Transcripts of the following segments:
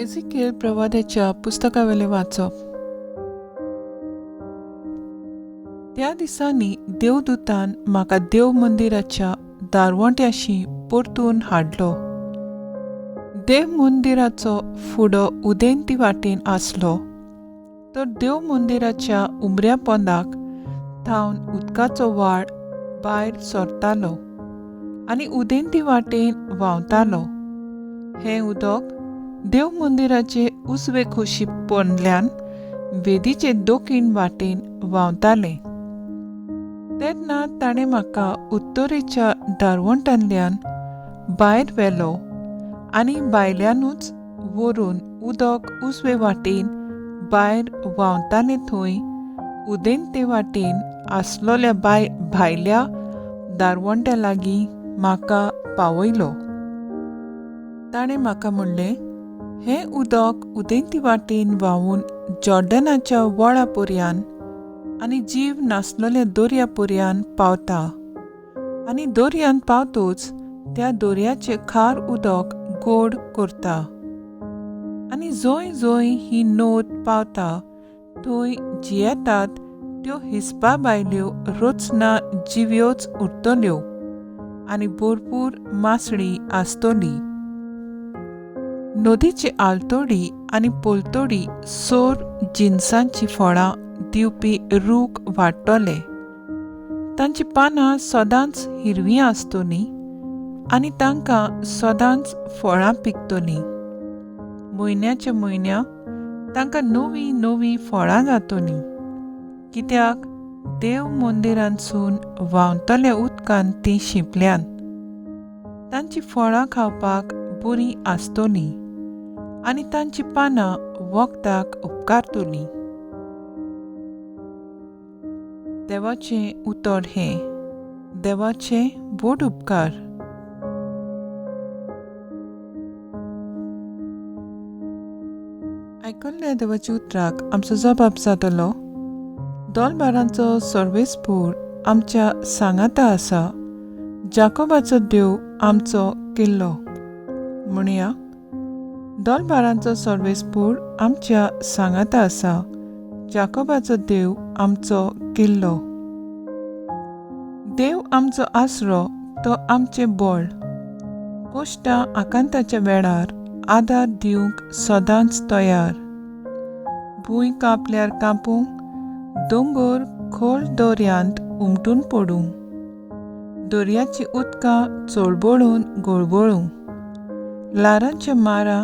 एझिकियल प्रवाद्याच्या पुस्तकावेलें वाचप. त्या दिसांनी देवदूतान म्हाका देव मंदिराच्या दारवंट्याशी परतून हाडलो. देव मंदिराचो फुडो उदेंती वाटेन आसलो तर देव मंदिराच्या उमऱ्या पोंदाक थावन उदकाचो वाळ भायर सरतालो आनी उदेंती वाटेन व्हांवतालो. हें उदक देव मंदिराचे उजवे कुशी पोंदल्यान वेदीचे दक्षिण वाटेन व्हांवतालें. तेन्ना ताणें म्हाका उत्तरेच्या दारवंटांतल्यान भायर व्हेलो आनी भायल्यानूच व्हरून उदक उजवे वाटेन भायर व्हांवतालें थंय उदेंते वाटेन आसलोल्या भायल्या दारवंट्या लागीं म्हाका पावयलो. ताणें म्हाका म्हणलें, हें उदक उदेंती वाटेन व्हांवून जॉर्डनाच्या वळा पर्यान आनी जीव नासलोल्या दर्या पर्यान पावता आनी दर्यांत पावतूच त्या दर्याचें खार उदक गोड करता आनी जंय जंय ही नद पावता थंय जियेतात त्यो हिसपा भायल्यो रचना जिव्योच उरतल्यो आनी भरपूर मासळी आसतली. नदीची आलतडी आनी पलतडी सोर जिनसांचीं फळां दिवपी रूख वाडटले. तांचीं पानां सदांच हिरवीं आसतलीं आनी तांकां सदांच फळां पिकतलीं. म्हयन्याच्या म्हयन्या तांकां नवीं नवीं फळां जातलीं, कित्याक देव मंदिरांतसून व्हांवतल्या उदकान तीं शिंपल्यान. तांचीं फळां खावपाक बरीं आसतलीं आनी तांचीं पानां वखदाक उपकारतलीं. देवाचें उतर हें. देवाचे व्हड उपकार. आयकल्ल्या देवाच्या उतराक आमचो जबाब जातलो. दोलबारांचो सर्वेस्पूर आमच्या सांगाता आसा, जाकोबाचो देव आमचो किल्लो. म्हणया, दोलबारांचो सर्वेस्पूर आमच्या सांगाता आसा, जाकोबाचो देव आमचो किल्लो. देव आमचो आसरो, तो आमचें बळ. कश्टां आकांताच्या वेळार आदार दिवंक सदांच तयार. भूंय कांपल्यार कांपूं, दोंगर खोल दर्यांत उमटून पडूं, दर्याचीं उदकां चळबळून गळबळूं, ल्हारांच्या मारा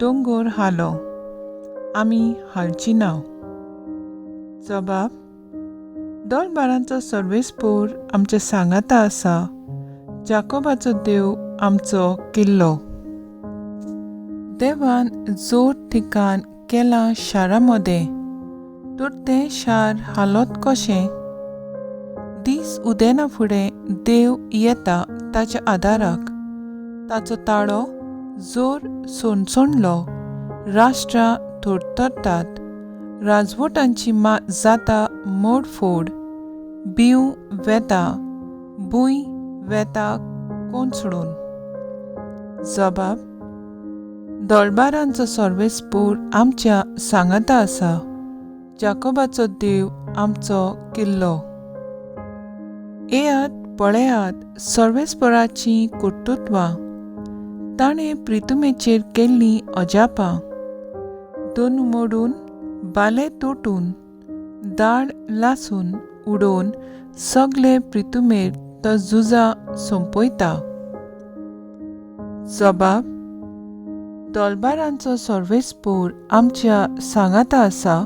दोंगर हालो, आमी हालची ना. जबाब, दोलबारांचो सर्वेस्पूर आमच्या सांगाता आसा, जाकोबाचो देव आमचो किल्लो. देवान जोर ठिकाण केलां शारा मदें, तर तें शार हालोत कशें? दीस उदेना फुडें देव येता ताच्या आदाराक. ताचो ताळो जोर सोणसणलो, राष्ट्रां थरथरतात, राजवटांची जाता मोडफोड, बीव वेता, भूंय वेता कोंचडून. जबाब, दोलबारांचो सर्वेस्पूर आमच्या सांगाता आसा, जाकोबाचो देव आमचो किल्लो. येयात पळयात सर्वेस्पराचीं कर्तृत्वां, ताणें प्रितुमेचेर केल्लीं अजापां. दोन मोडून, बाले तोटून, दाळ लासून उडोवन सगळे प्रितुमेर तो झुजां सोंपयता. जबाब, दोलबारांचो सर्वेस्पूर आमच्या सांगाता आसा,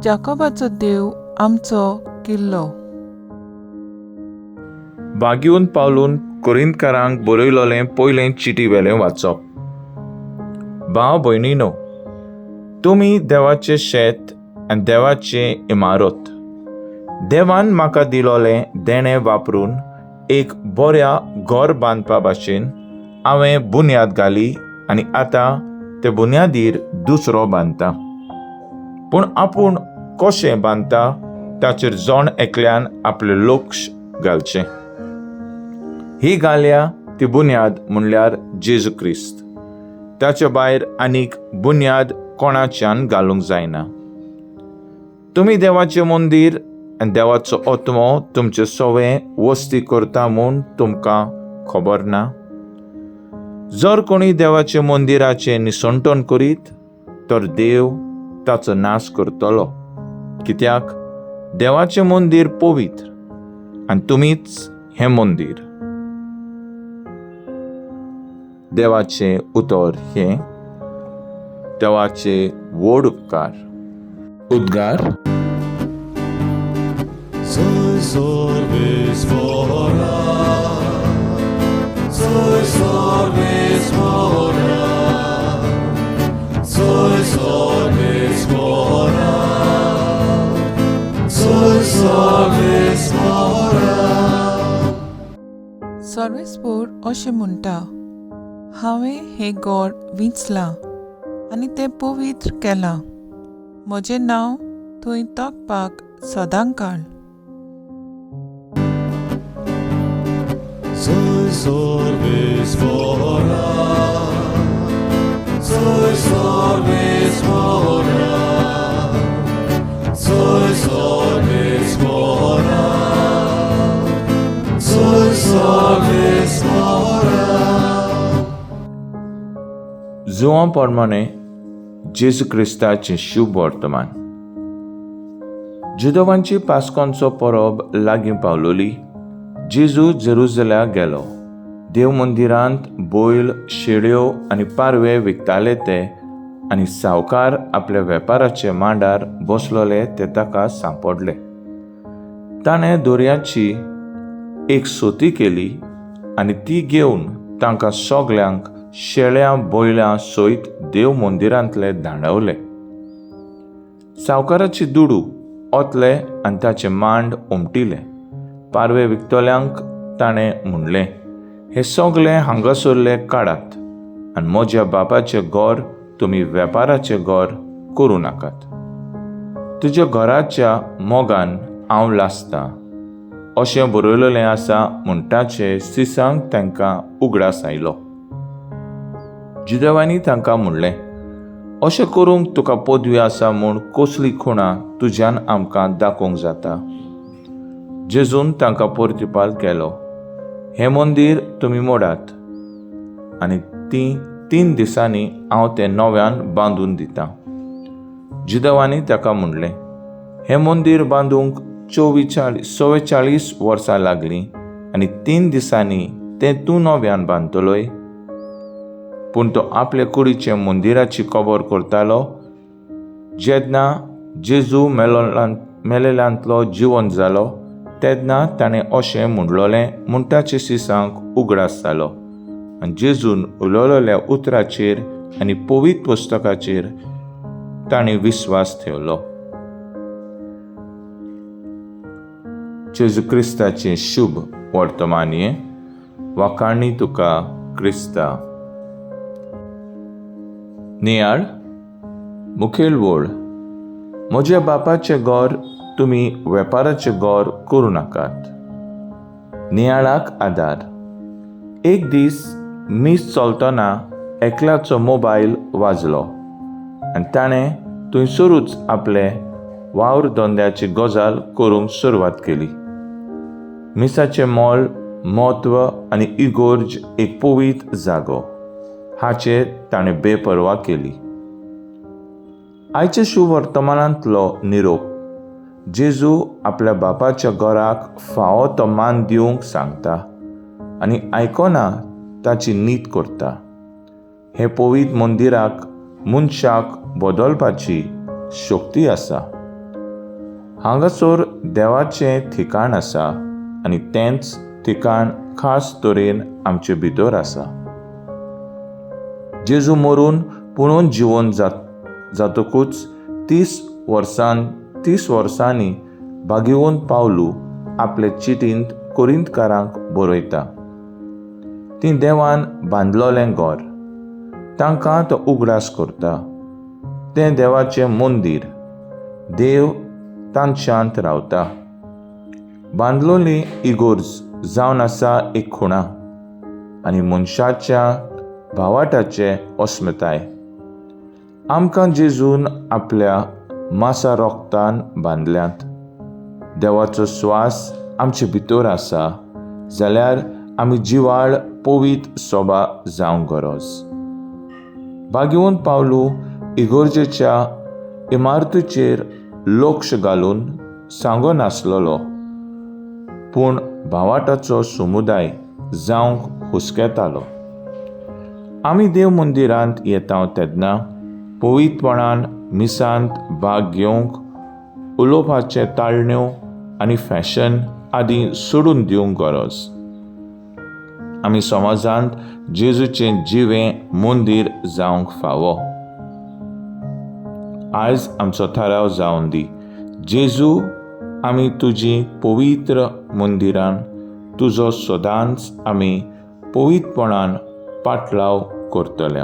जाकोबाचो देव आमचो किल्लो. बागीवन पावलून कोरिंतकारांक बरयलोलें पयलें चिटी वेलें वाचप. भाव भयणीनो, तुमी देवाचें शेत आनी देवाचें इमारत. देवान म्हाका दिलोलें देणें वापरून एक बऱ्या घर बांदपा भाशेन हांवें बुन्याद घाली आनी आतां ते बुन्यादीर दुसरो बांदता. पूण आपूण कशें बांदता ताचेर जण एकल्यान आपलें लक्ष घालचें. ही घाल्या ती बुन्याद म्हणल्यार जेजू क्रिस्त. ताचे भायर आनीक बुन्याद कोणाच्यान घालूंक जायना. तुमी देवाचें मंदीर आनी देवाचो आत्मो तुमचे सवे वस्ती करता म्हूण तुमकां खबर ना. जर कोणी देवाचे मंदिराचें निसणटण करीत तर देव ताचो नाश करतलो, कित्याक देवाचें मंदीर पवित्र आनी तुमीच हें मंदीर. देवाचें उतर हें. देवाचे व्हड उपकार. उद्गार. सर्वेस्पोर अशें म्हणटा, हांवें हें घर विंचलां आनी तें पवित्र केलां. म्हजें नांव थंय तगपाक सदांकाळ. जुवां प्रमाणे जेजू क्रिस्ताचें शुभ वर्तमान. जुदवांची पास्कोंचो परब लागीं पावलोली. जेजू जेरुजल्याक गेलो. देव मंदिरांत बैल, शेळ्यो आनी पारवे विकताले ते आनी सावकार आपल्या वेपाराचे मांडार बसलोले ते ताका सांपडले. ताणें दोरयाची एक सोती केली आनी ती घेवन तांकां सगल्यांक शेळ्यां बैलां सयत देव मंदिरांतले धांडवले. सावकाराची दुडू ओतले आनी ताचे मांड उमटिले. पारवे विकतल्यांक ताणें म्हणलें, हे सगळे हांगासरले काडात आनी म्हज्या बापाचें घर तुमी वेपाराचें घर करूं नाकात. तुज्या घराच्या मोगान हांव लासतां अशें बरयलेलें आसा म्हणटाचे सिसांक तांकां उगडास आयलो. जुदेवांनी तांकां म्हणलें, अशें करूंक तुका पदवी आसा म्हूण कसली खुणा तुज्यान आमकां दाखोवंक जाता? जेजून तांकां प्रतिपाल केलो, हें मंदीर तुमी मोडात आनी ती 3 दिसांनी हांव तें नव्यान बांदून दितां. जुदेवांनी ताका म्हणलें, हें मंदीर बांदूंक 44 वर्सां लागलीं आनी 3 दिसांनी तें तूं नव्यान बांदतलोय? पूण तो आपले कुडीचे मंदिराची कबर करतालो. जेन्ना जेजू मेलेल्यांतलो जिवन जालो तेन्ना ताणें अशें म्हणलोलें म्हणटाचे सिसांक उगडास जालो आनी जेजून उलयलेल्या उतराचेर आनी पवित्र पुस्तकाचेर ताणें विस्वास ठेवलो. जेजू क्रिस्ताचें शुभ वर्तमान हें. वाखाणी तुका क्रिस्ता. नियाळ. मुखेल वळ. म्हज्या बापाचें घर तुमी वेपाराचें घर करूं नाकात. नियाळाक आदार. एक दीस मीस चलतना एकल्याचो मोबायल वाजलो आनी ताणें थंयसरूच आपले वावर धंद्याची गजाल करूंक सुरवात केली. मिसाचें मोल, म्हत्व आनी इगोर्ज एक पवित्र जागो हाचेर ताणें बेपर्वा केली. आयच्या शुभ वर्तमानांतलो निरोप. जेजू आपल्या बापाच्या घराक फावो तो मान दिवंक सांगता आनी आयकना ताची नीत करता. हे पवित्र मंदिराक मनशाक बदलपाची शक्ती आसा. हांगासर देवाचें ठिकाण आसा आनी तेंच ठिकाण खास तरेन आमचे भितर आसा. जेजू मरून पुणून जिवन जातकूच 30 वर्सांनी भागेवन पावलू आपले चिटींत कोरिंतकारांक बरयता. ती देवान बांदलोलें घर, तांकां तो उगडास करता. तें देवाचें मंदीर, देव तांच्यांत रावता. बांदलोली इगोर्ज जावन आसा एक खुणा आनी मनशाच्या भावाटाचे अस्मिताय. आमकां जेजून आपल्या मासा रोगतान बांदल्यात. देवाचो स्वास आमचे भितर आसा जाल्यार आमी जिवाळ पवीत सोबा जावंक गरज. भाग्यवंत पावलू इगोर्जेच्या इमारतीचेर लक्ष घालून सांगनासलेलो, पूण भावाटाचो समुदाय जावंक हुस्केतालो. आमी देव मंदिरांत येता तेन्ना पवित्रपणान मिसांत भाग घेवंक, उलोवपाचे ताळण्यो आनी फॅशन आदी सोडून दिवंक गरज. आमी समाजांत जेजूचें जिवें मंदीर जावंक फावो. आयज आमचो थाराव जावन दी, जेजू आमी तुजी पवित्र मंदिरान तुजो सदांच आमी पवित्रपणान पाटलाव करतले.